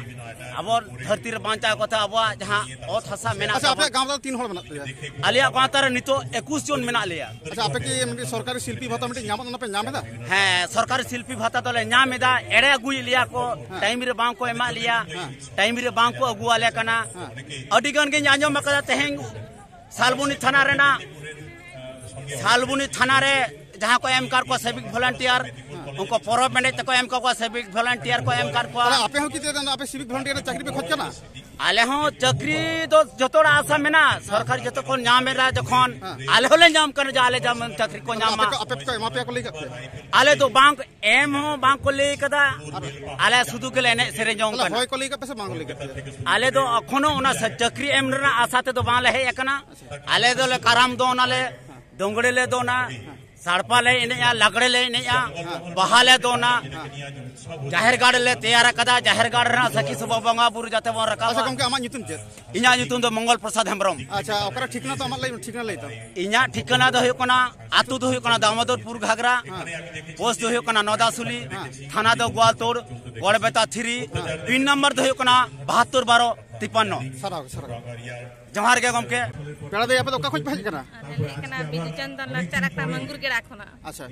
ᱟᱵᱚ ᱫᱷᱟᱹᱨᱛᱤ ᱨᱮ ᱵᱟᱧᱪᱟᱣ ᱠᱟᱛᱮ ᱟᱵᱚᱣᱟᱜ ᱡᱟᱦᱟᱸ ᱚᱛ ᱦᱟᱥᱟ ᱢᱮᱱᱟᱜ ᱟᱪᱪᱷᱟ, ᱛᱟᱵᱚᱱ᱾ ᱟᱯᱮᱭᱟᱜ ᱜᱟᱶᱛᱟ ᱫᱚ ᱛᱤᱱ ᱦᱚᱲ ᱢᱮᱱᱟᱜ ᱯᱮᱭᱟ? ᱟᱞᱮᱭᱟᱜ ᱜᱟᱶᱛᱟ ᱨᱮ ᱱᱤᱛᱚᱜ ᱮᱠᱩᱥ ᱡᱚᱱ ᱢᱮᱱᱟᱜ ᱞᱮᱭᱟ᱾ ᱟᱪᱪᱷᱟ, ᱟᱯᱮ ᱠᱤ ᱢᱤᱫᱴᱤᱡ ᱥᱚᱨᱠᱟᱨᱤ ᱥᱤᱞᱯᱤ ᱵᱷᱟᱛᱟ ᱢᱤᱫᱴᱤᱡ ᱧᱟᱢᱚᱜ ᱠᱟᱱᱟ, ᱯᱮ ᱧᱟᱢ ᱮᱫᱟ? ᱦᱮᱸ, ᱥᱚᱨᱠᱟᱨᱤ ᱥᱤᱞᱯᱤ ᱵᱷᱟᱛᱟ ᱫᱚᱞᱮ ᱧᱟᱢ ᱮᱫᱟ᱾ ᱮᱲᱮ ᱟᱹᱜᱩᱭᱮᱫ ᱞᱮᱭᱟ ᱠᱚ, ᱴᱟᱭᱤᱢ ᱨᱮ ᱵᱟᱝ ᱠᱚ ᱮᱢᱟᱜ ᱞᱮᱭᱟ, ᱴᱟᱭᱤᱢ ᱨᱮ ᱵᱟᱝ ᱠᱚ ᱟᱹᱜᱩ ᱟᱞᱮ ᱠᱟᱱᱟ᱾ ᱟᱹᱰᱤ ᱜᱟᱱ ᱜᱤᱧ ᱟᱸᱡᱚᱢ ᱟᱠᱟᱫᱟ ᱛᱮᱦᱮᱧ ᱥᱟᱞᱵᱚᱱᱤ ᱛᱷᱟᱱᱟ ᱨᱮᱱᱟᱜ, ᱥᱟᱞᱵᱚᱱᱤ ᱛᱷᱟᱱᱟ ᱨᱮ ᱡᱟᱦᱟᱸ ᱠᱚ ᱮᱢ ᱠᱟᱫ ᱠᱚᱣᱟ ᱥᱤᱵᱤᱠ ᱵᱷᱚᱞᱮᱱᱴᱤᱭᱟᱨ, ᱩᱱᱠᱩ ᱯᱚᱨᱚᱵᱽ ᱮᱱᱮᱡ ᱛᱮᱠᱚ ᱮᱢ ᱠᱟᱫ ᱠᱚᱣᱟ, ᱥᱤᱵᱤᱠ ᱵᱷᱚᱞᱮᱱᱴᱤᱭᱟᱨ ᱠᱚ ᱮᱢ ᱠᱟᱫ ᱠᱚᱣᱟ᱾ ᱛᱟᱦᱞᱮ ᱟᱯᱮ ᱦᱚᱸ ᱠᱤ ᱪᱮᱫ ᱟᱯᱮ ᱥᱤᱵᱤᱠ ᱵᱷᱚᱞᱮᱱᱴᱤᱭᱟᱨ ᱨᱮ ᱪᱟᱹᱠᱨᱤ ᱯᱮ ᱠᱷᱚᱡ ᱠᱟᱱᱟ? ᱟᱞᱮ ᱦᱚᱸ ᱪᱟᱹᱠᱨᱤ ᱫᱚ ᱡᱚᱛᱚ ᱦᱚᱲᱟᱜ ᱟᱥᱟ ᱢᱮᱱᱟᱜᱼᱟ, ᱥᱚᱨᱠᱟᱨ ᱡᱚᱛᱚ ᱠᱷᱚᱱ ᱧᱟᱢ ᱮᱫᱟ ᱡᱚᱠᱷᱚᱱ, ᱦᱮᱸ᱾ ᱟᱞᱮ ᱦᱚᱸᱞᱮ ᱧᱟᱢ ᱠᱟᱱᱟ ᱡᱮ ᱟᱞᱮ ᱡᱮᱢᱚᱱ ᱪᱟᱹᱠᱨᱤ ᱠᱚ ᱧᱟᱢ ᱟᱯᱮ ᱢᱟ᱾ ᱠᱚ, ᱟᱯᱮ ᱠᱚ ᱮᱢᱟ ᱯᱮᱭᱟ ᱠᱚ ᱞᱟᱹᱭ ᱠᱟᱫ ᱯᱮᱭᱟ? ᱟᱞᱮ ᱫᱚ ᱵᱟᱝ ᱮᱢ ᱦᱚᱸ ᱵᱟᱝ ᱠᱚ ᱞᱟᱹᱭ ᱠᱟᱫᱟ, ᱟᱞᱮ ᱥᱩᱫᱷᱩ ᱜᱮᱞᱮ ᱮᱱᱮᱡ ᱥᱮᱨᱮᱧ ᱡᱚᱝ ᱛᱟᱦᱞᱮ ᱠᱟᱱᱟ᱾ ᱦᱚᱭ ᱠᱚ ᱞᱟᱹᱭ ᱠᱟᱫ ᱯᱮᱭᱟ ᱥᱮ ᱵᱟᱝ ᱠᱚ ᱞᱟᱹᱭ ᱠᱟᱫ ᱯᱮᱭᱟ? ᱟᱞᱮ ᱫᱚ ᱮᱠᱷᱚᱱᱳ ᱚᱱᱟ ᱥᱟ-, ᱪᱟᱹᱠᱨᱤ ᱮᱢ ᱨᱮᱱᱟᱜ ᱟᱥᱟ ᱛᱮᱫᱚ ᱵᱟᱝ ᱞᱮ ᱦᱮᱡ ᱟᱠᱟᱱᱟ᱾ ᱟᱞᱮ ᱫᱚᱞᱮ ᱠᱟᱨᱟᱢ ᱫᱚᱱᱟᱞᱮ, ᱫᱚᱝᱜᱲᱮ ᱞᱮ ᱫᱚᱱᱟ, ᱥᱟᱲᱯᱟ ᱞᱮ ᱮᱱᱮᱡᱼᱟ, ᱞᱟᱜᱽᱲᱮ ᱞᱮ ᱮᱱᱮᱡᱼᱟ, ᱵᱟᱦᱟ ᱞᱮ ᱫᱚᱱᱟ, ᱡᱟᱦᱮᱨ ᱜᱟᱲ ᱞᱮ ᱛᱮᱭᱟᱨ ᱟᱠᱟᱫᱟ, ᱡᱟᱦᱮᱨ ᱜᱟᱲ ᱨᱮᱱᱟᱜ ᱥᱟᱹᱠᱷᱤ ᱥᱚᱵᱷᱟ ᱵᱚᱸᱜᱟ ᱵᱩᱨᱩ ᱡᱟᱛᱮ ᱵᱚᱱ ᱨᱟᱠᱟᱵᱟ᱾ ᱟᱪᱪᱷᱟ ᱜᱚᱢᱠᱮ, ᱟᱢᱟᱜ ᱧᱩᱛᱩᱢ ᱪᱮᱫ? ᱤᱧᱟᱹᱜ ᱧᱩᱛᱩᱢ ᱫᱚ ᱢᱚᱝᱜᱚᱞ ᱯᱨᱚᱥᱟᱫᱽ ᱦᱮᱢᱵᱨᱚᱢ᱾ ᱟᱪᱪᱷᱟ, ᱚᱠᱟᱨᱮ ᱴᱷᱤᱠᱟᱹᱱᱟ ᱛᱟᱢ? ᱟᱢᱟᱜ ᱞᱟᱹᱭ ᱢᱮ, ᱴᱷᱤᱠᱟᱹᱱᱟ ᱞᱟᱹᱭ ᱛᱟᱢ᱾ ᱤᱧᱟᱹᱜ ᱴᱷᱤᱠᱟᱹᱱᱟ ᱫᱚ ᱦᱩᱭᱩᱜ ᱠᱟᱱᱟ, ᱟᱹᱛᱩ ᱫᱚ ᱦᱩᱭᱩᱜ ᱠᱟᱱᱟ ᱫᱟᱢᱳᱫᱚᱨᱯᱩᱨ ᱜᱷᱟᱜᱽᱨᱟ, ᱦᱮᱸ᱾ ᱯᱳᱥᱴ ᱫᱚ ᱦᱩᱭᱩᱜ ᱠᱟᱱᱟ ᱱᱚᱫᱟᱥᱩᱞᱤ, ᱦᱮᱸ᱾ ᱛᱷᱟᱱᱟ ᱫᱚ ᱜᱳᱣᱟᱞᱛᱳᱲ, ᱜᱚᱲᱵᱮᱛᱟ ᱛᱷᱨᱤ, ᱦᱮᱸ᱾ ᱯᱤᱱ ᱱᱟᱢᱵᱟᱨ ᱫᱚ ᱦᱩᱭᱩᱜ ᱠᱟᱱᱟ ᱵᱟᱦᱟᱛᱛᱳᱨ ᱵᱟᱨᱚ ᱛᱤᱯᱟᱱᱱᱚ᱾ ᱥᱟᱨᱦᱟᱣ ᱜᱮ, ᱥᱟᱨᱦᱟᱣ ᱜᱮ᱾ ᱡᱚᱦᱟᱨ ᱜᱮ ᱜᱚᱢᱠᱮ᱾ ᱯᱮᱲᱟ ᱫᱟᱹᱭ, ᱟᱯᱮ ᱫᱚ ᱚᱠᱟ ᱠᱷᱚᱡ ᱯᱮ ᱦᱮᱡ ᱟᱠᱟᱱᱟ? ᱟᱞᱮ ᱞᱮ ᱦᱮᱡ ᱟᱠᱟᱱᱟ ᱵᱤᱫᱩ ᱪᱟᱸᱫᱟᱱ ᱞᱟᱠᱪᱟᱨ ᱟᱠᱷᱲᱟ ᱢᱟᱝᱜᱩᱨ ᱜᱮᱲᱟ ᱠᱷᱚᱱᱟᱜ᱾ ᱟᱪᱪᱷᱟ,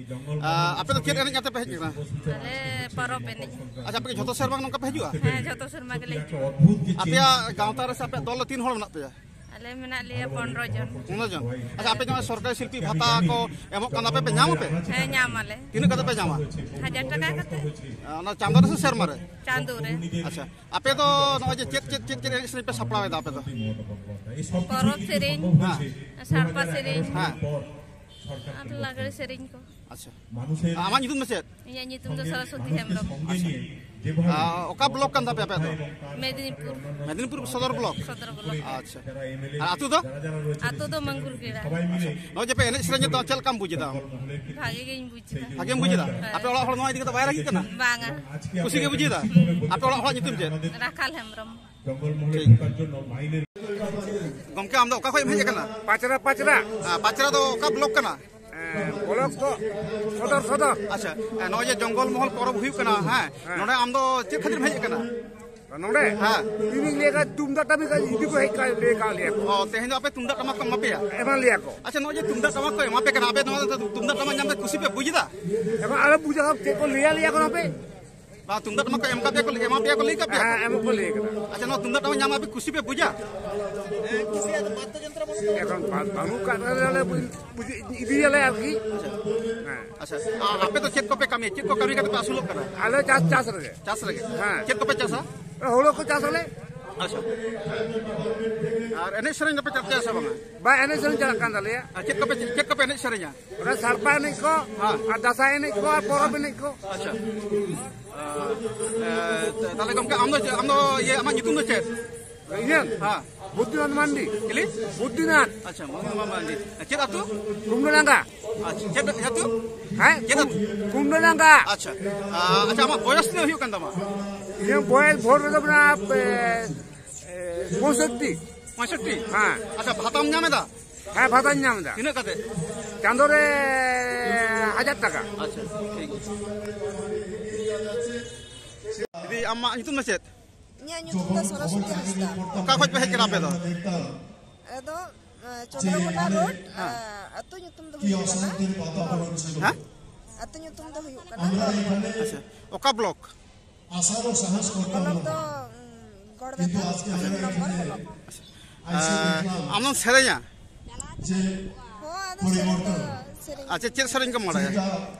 ᱟ, ᱟᱯᱮ ᱫᱚ ᱪᱮᱫ ᱮᱱᱮᱡ ᱠᱟᱛᱮ ᱯᱮ ᱦᱮᱡ ᱟᱠᱟᱱᱟ? ᱟᱞᱮ ᱯᱚᱨᱚᱵᱽ ᱮᱱᱮᱡ᱾ ᱟᱪᱪᱷᱟ, ᱟᱯᱮ ᱠᱤ ᱡᱷᱚᱛᱚ ᱥᱮᱨᱢᱟ ᱜᱮ ᱱᱚᱝᱠᱟ ᱯᱮ ᱦᱤᱡᱩᱜᱼᱟ? ᱦᱮᱸ, ᱡᱷᱚᱛᱚ ᱥᱮᱨᱢᱟ ᱜᱮᱞᱮ ᱦᱤᱡᱩᱜᱼᱟ᱾ ᱟᱯᱮᱭᱟᱜ ᱜᱟᱶᱛᱟ ᱨᱮ ᱥᱮ ᱟᱯᱮᱭᱟᱜ ᱫᱚᱞ ᱨᱮ ᱛᱤᱱ ᱦᱚᱲ ᱢᱮᱱᱟᱜ ᱯᱮᱭᱟ? ᱟᱞᱮ ᱢᱮᱱᱟᱜ ᱞᱮᱭᱟ ᱯᱚᱱᱨᱚ ᱡᱚᱱ᱾ ᱯᱚᱱᱨᱚ ᱡᱚᱱ? ᱟᱪᱪᱷᱟ, ᱟᱯᱮ ᱡᱟᱦᱟᱸ ᱥᱚᱨᱠᱟᱨᱤ ᱥᱤᱞᱯᱤ ᱵᱷᱟᱛᱟ ᱠᱚ ᱮᱢᱚᱜ ᱠᱟᱱ ᱛᱟᱯᱮ, ᱯᱮ ᱧᱟᱢ ᱟᱯᱮ? ᱦᱮᱸ, ᱧᱟᱢ ᱟᱞᱮ᱾ ᱛᱤᱱᱟᱹᱜ ᱠᱟᱛᱮ ᱯᱮ ᱧᱟᱢᱟ? ᱦᱟᱡᱟᱨ ᱴᱟᱠᱟ ᱠᱟᱛᱮ᱾ ᱚᱱᱟ ᱪᱟᱸᱫᱚ ᱨᱮ ᱥᱮ ᱥᱮᱨᱢᱟ ᱨᱮ? ᱪᱟᱸᱫᱚ ᱨᱮ᱾ ᱟᱪᱪᱷᱟ, ᱟᱯᱮ ᱫᱚ ᱱᱚᱜᱼᱚᱭ ᱡᱮ ᱪᱮᱫ, ᱪᱮᱫ, ᱪᱮᱫ, ᱪᱮᱫ ᱮᱱᱮᱡ ᱥᱮᱨᱮᱧ ᱯᱮ ᱥᱟᱯᱲᱟᱣ ᱮᱫᱟ ᱟᱯᱮ ᱫᱚ? ᱯᱚᱨᱚᱵᱽ ᱥᱮᱨᱮᱧ, ᱦᱮᱸ᱾ ᱥᱟᱲᱯᱟ ᱥᱮᱨᱮᱧ, ᱦᱮᱸ᱾ ᱟᱨ ᱞᱟᱜᱽᱲᱮ ᱥᱮᱨᱮᱧ ᱠᱚ᱾ ᱟᱪᱪᱷᱟ᱾ ᱟᱢᱟᱜ ᱧᱩᱛᱩᱢ ᱫᱚ ᱪᱮᱫ? ᱤᱧᱟᱹᱜ ᱧᱩᱛᱩᱢ ᱫᱚ ᱥᱚᱨᱚᱥᱚᱛᱤ ᱦᱮᱢᱵᱨᱚᱢ᱾ ᱟᱪᱪᱷᱟ᱾ ᱟ, ᱚᱠᱟ ᱵᱞᱚᱠ ᱠᱟᱱ ᱛᱟᱯᱮᱭᱟ ᱟᱯᱮᱭᱟᱜ ᱫᱚ? ᱢᱮᱫᱤᱱᱤᱯᱩᱨ᱾ ᱢᱮᱫᱤᱱᱤᱯᱩᱨ ᱥᱚᱫᱚᱨ ᱵᱞᱚᱠ? ᱥᱚᱫᱚᱨ ᱵᱞᱚᱠ᱾ ᱟᱪᱪᱷᱟ᱾ ᱟᱨ ᱟᱹᱛᱩ ᱫᱚ? ᱟᱹᱛᱩ ᱫᱚ ᱢᱟᱝᱜᱩᱨ ᱜᱮᱲᱟ᱾ ᱟᱪᱪᱷᱟ᱾ ᱱᱚᱜᱼᱚᱭ ᱡᱮ ᱯᱮ ᱮᱱᱮᱡ ᱥᱮᱨᱮᱧ ᱮᱫᱟ, ᱪᱮᱫ ᱞᱮᱠᱟᱢ ᱵᱩᱡ ᱮᱫᱟ? ᱵᱷᱟᱜᱮ ᱜᱤᱧ ᱵᱩᱡ ᱮᱫᱟ᱾ ᱵᱷᱟᱜᱮᱢ ᱵᱩᱡ ᱮᱫᱟ? ᱦᱮᱸ᱾ ᱟᱯᱮ ᱚᱲᱟᱜ ᱦᱚᱲ ᱱᱚᱣᱟ ᱤᱫᱤ ᱠᱟᱛᱮ ᱵᱟᱭ ᱨᱟᱹᱜᱤᱜ ᱠᱟᱱᱟ? ᱵᱟᱝᱟ᱾ ᱠᱩᱥᱤ ᱜᱮ ᱵᱩᱡ ᱮᱫᱟ? ᱦᱩᱸ᱾ ᱟᱯᱮ ᱚᱲᱟᱜ ᱦᱚᱲᱟᱜ ᱧᱩᱛᱩᱢ ᱪᱮᱫ? ᱨᱟᱠᱷᱟᱞ ᱦᱮᱢᱵᱨᱚᱢ᱾ ᱴᱷᱤᱠ᱾ ᱜᱚᱢᱠᱮ, ᱟᱢ ᱫᱚ ᱚᱠᱟ ᱠᱷᱚᱡ ᱮᱢ ᱦᱮᱡ ᱟᱠᱟᱱᱟ? ᱯᱟᱪᱨᱟ, ᱯᱟᱪᱨᱟ᱾ ᱟ, ᱯᱟᱪᱨᱟ ᱫᱚ ᱚᱠᱟ ᱵᱞᱚᱠ ᱠᱟᱱᱟ? ᱦᱮᱸ, ᱵᱞᱚᱠ ᱫᱚ ᱥᱚᱫᱚᱨ, ᱥᱚᱫᱚᱨ᱾ ᱟᱪᱪᱷᱟ, ᱮ, ᱱᱚᱜᱼᱚᱭ ᱡᱮ ᱡᱚᱝᱜᱚᱞ ᱢᱚᱦᱚᱞ ᱯᱚᱨᱚᱵᱽ ᱦᱩᱭᱩᱜ ᱠᱟᱱᱟ, ᱦᱮᱸ, ᱦᱮᱸ᱾ ᱱᱚᱰᱮ ᱟᱢ ᱫᱚ ᱪᱮᱫ ᱠᱷᱟᱹᱛᱤᱨ ᱮᱢ ᱦᱮᱡ ᱟᱠᱟᱱᱟ? ᱱᱚᱰᱮ? ᱦᱮᱸ᱾ ᱤᱧᱤᱧ ᱞᱟᱹᱭ ᱠᱟᱫ, ᱛᱩᱢᱫᱟᱜ ᱴᱟᱢᱟᱠ ᱤᱫᱤ ᱠᱚ ᱦᱮᱡ ᱠᱟᱜ, ᱞᱟᱹᱭ ᱠᱟᱜ ᱞᱮᱭᱟ ᱠᱚ᱾ ᱚ, ᱛᱮᱦᱮᱧ ᱫᱚ ᱟᱯᱮ ᱛᱩᱢᱫᱟᱜ ᱴᱟᱢᱟᱠ ᱠᱚ ᱮᱢᱟ ᱯᱮᱭᱟ? ᱮᱢᱟ ᱞᱮᱭᱟ ᱠᱚ᱾ ᱟᱪᱪᱷᱟ, ᱱᱚᱜᱼᱚᱭ ᱡᱮ ᱛᱩᱢᱫᱟᱜ ᱴᱟᱢᱟᱠ ᱠᱚ ᱮᱢᱟ ᱯᱮ ᱠᱟᱱᱟ, ᱟᱯᱮ ᱱᱚᱣᱟ ᱫᱚ ᱛᱩᱢᱫᱟᱜ ᱴᱟᱢᱟᱠ ᱧᱟᱢ ᱛᱮ ᱠᱩᱥᱤ ᱯᱮ ᱵᱩᱡ ᱮᱫᱟ? ᱮᱠᱷᱚᱱ ᱟᱞᱮ ᱵᱩᱡᱷᱟᱹᱣ ᱪᱮᱫ ᱠᱚ ᱞᱟᱹᱭᱟ, ᱞᱟᱹᱭᱟ ᱠᱚ ᱟᱯᱮ? ᱱᱚᱣᱟ ᱛᱩᱢᱫᱟᱜ ᱴᱟᱢᱟᱠ ᱠᱚ ᱮᱢ ᱠᱟᱯᱮᱭᱟ ᱠᱚ, ᱮᱢᱟ ᱯᱮᱭᱟ ᱠᱚ, ᱞᱟᱹᱭ ᱠᱟᱯᱮᱭᱟ ᱠᱚ? ᱦᱮᱸ, ᱮᱢ ᱠᱚ ᱞᱟᱹᱭ ᱠᱟᱫᱟ᱾ ᱟᱪᱪᱷᱟ, ᱱᱚᱣᱟ ᱛᱩᱢᱫᱟᱜ ᱴᱟᱢᱟᱠ ᱧᱟᱢ ᱟᱯᱮ ᱠᱩᱥᱤ ᱯᱮ ᱵᱩᱡᱟ? ᱮᱠᱷᱚᱱ ᱵᱟ-, ᱵᱟᱹᱱᱩᱜ ᱠᱟᱜ ᱨᱮᱦᱚᱸ ᱞᱮ ᱵᱩᱡ-, ᱵᱩᱡ-, ᱤᱫᱤᱭᱟᱞᱮ ᱟᱨᱠᱤ᱾ ᱦᱮᱸ᱾ ᱟᱪᱪᱷᱟ, ᱟᱨ ᱟᱯᱮ ᱫᱚ ᱪᱮᱫ ᱠᱚᱯᱮ ᱠᱟᱹᱢᱤᱭᱟ? ᱪᱮᱫ ᱠᱚ ᱠᱟᱹᱢᱤ ᱠᱟᱛᱮ ᱯᱮ ᱟᱹᱥᱩᱞᱚᱜ ᱠᱟᱱᱟ? ᱟᱞᱮ ᱪᱟᱥ, ᱪᱟᱥ ᱨᱮᱜᱮ᱾ ᱪᱟᱥ ᱨᱮᱜᱮ? ᱦᱮᱸ᱾ ᱪᱮᱫ ᱠᱚᱯᱮ ᱪᱟᱥᱟ? ᱦᱩᱲᱩ ᱠᱚ ᱪᱟᱥ ᱟᱞᱮ᱾ ᱟᱪᱪᱷᱟ᱾ ᱟᱨ ᱮᱱᱮᱡ ᱥᱮᱨᱮᱧ ᱫᱚᱯᱮ ᱪᱟᱨᱪᱟᱭᱟ ᱥᱮ ᱵᱟᱝᱟ? ᱵᱟ, ᱮᱱᱮᱡ ᱥᱮᱨᱮᱧ ᱪᱟᱞᱟᱜ ᱠᱟᱱ ᱛᱟᱞᱮᱭᱟ᱾ ᱟᱨ ᱪᱮᱫ ᱠᱚᱯᱮ, ᱪᱮᱫ ᱠᱚᱯᱮ ᱮᱱᱮᱡ ᱥᱮᱨᱮᱧᱟ? ᱚᱱᱟ ᱥᱟᱲᱯᱟ ᱮᱱᱮᱡ ᱠᱚ, ᱦᱮᱸ᱾ ᱟᱨ ᱫᱟᱸᱥᱟᱭ ᱮᱱᱮᱡ ᱠᱚ, ᱟᱨ ᱯᱚᱨᱚᱵᱽ ᱮᱱᱮᱡ ᱠᱚ᱾ ᱟᱪᱪᱷᱟ᱾ ᱮ, ᱛᱟᱦᱞᱮ ᱜᱚᱢᱠᱮ, ᱟᱢ ᱫᱚ, ᱟᱢ ᱫᱚ, ᱤᱭᱟᱹ, ᱟᱢᱟᱜ ᱧᱩᱛᱩᱢ ᱫᱚ ᱪᱮᱫ? ᱤᱧᱟᱹᱜ? ᱦᱮᱸ᱾ ᱵᱩᱫᱽᱫᱷᱤᱱᱟᱛᱷ ᱢᱟᱱᱰᱤ᱾ ᱪᱤᱞᱤ? ᱵᱩᱫᱽᱫᱷᱤᱱᱟᱛᱷ᱾ ᱟᱪᱪᱷᱟ, ᱢᱚᱦᱤᱢᱟ ᱢᱟᱱᱰᱤ᱾ ᱪᱮᱫ ᱟᱹᱛᱩ? ᱠᱩᱢᱰᱟᱰᱟᱝᱜᱟ᱾ ᱟᱪᱪᱷᱟ, ᱪᱮᱫ ᱟᱹᱛᱩ? ᱦᱮᱸ? ᱪᱮᱫ ᱟᱹᱛᱩ? ᱠᱩᱢᱰᱟᱰᱟᱝᱜᱟ᱾ ᱟᱪᱪᱷᱟ᱾ ᱟ-, ᱟᱪᱪᱷᱟ, ᱟᱢᱟᱜ ᱵᱚᱭᱚᱥ ᱛᱤᱱᱟᱹᱜ ᱦᱩᱭᱩᱜ ᱠᱟᱱ ᱛᱟᱢᱟ? ᱤᱧᱟᱹᱜ ᱵᱚᱭᱮᱥ ᱵᱷᱳᱨ ᱨᱮᱫᱚ ᱢᱮᱱᱟᱜᱼᱟ, ᱮ, ᱮ, ᱯᱚᱸᱭᱥᱚᱴᱴᱤ᱾ ᱯᱚᱸᱭᱥᱚᱴᱴᱤ? ᱦᱮᱸ᱾ ᱟᱪᱪᱷᱟ, ᱵᱷᱟᱛᱟᱢ ᱧᱟᱢ ᱮᱫᱟ? ᱦᱮᱸ, ᱵᱷᱟᱛᱟᱧ ᱧᱟᱢ ᱮᱫᱟ᱾ ᱛᱤᱱᱟᱹᱜ ᱠᱟᱛᱮ? ᱪᱟᱸᱫᱳ ᱨᱮ ᱦᱟᱡᱟᱨ ᱴᱟᱠᱟ᱾ ᱟᱪᱪᱷᱟ, ᱴᱷᱤᱠ ᱜᱮᱭᱟ᱾ ᱫᱤᱫᱤ, ᱟᱢᱟᱜ ᱧᱩᱛᱩᱢ ᱫᱚ ᱪᱮᱫ? ᱤᱧᱟᱹᱜ ᱧᱩᱛᱩᱢ ᱫᱚ ᱥᱚᱨᱚᱥᱚᱛᱤ ᱦᱟᱸᱥᱫᱟ᱾ ᱚᱠᱟ ᱠᱷᱚᱡ ᱯᱮ ᱦᱮᱡ ᱠᱟᱱᱟ ᱟᱯᱮ ᱫᱚ? ᱟᱞᱮ ᱫᱚ, ᱮ, ᱪᱚᱱᱫᱨᱚᱠᱳᱱᱟ ᱨᱳᱰ, ᱦᱮᱸ᱾ ᱮ, ᱟᱹᱛᱩ ᱧᱩᱛᱩᱢ ᱫᱚ ᱦᱩᱭᱩᱜ ᱠᱟᱱᱟ ᱦᱮᱸ? ᱟᱹᱛᱩ ᱧᱩᱛᱩᱢ ᱫᱚ ᱦᱩᱭᱩᱜ ᱠᱟᱱᱟ ᱟᱪᱪᱷᱟ, ᱚᱠᱟ ᱵᱞᱚᱠ? ᱵᱞᱚᱠ ᱫᱚ, ᱩᱸ, ᱜᱚᱲᱵᱮᱛᱟ, ᱛᱤᱱ ᱱᱚᱢᱵᱚᱨ ᱵᱞᱚᱠ᱾ ᱮ, ᱟᱢ ᱫᱚᱢ ᱥᱮᱨᱮᱧᱟ? ᱦᱚᱸ, ᱟᱫᱚ ᱥᱮᱨᱮᱧ ᱫᱚ ᱥᱮᱨᱮᱧ ᱟᱪᱪᱷᱟ, ᱪᱮᱫ ᱥᱮᱨᱮᱧ ᱠᱚᱢ ᱵᱟᱲᱟᱭᱟ?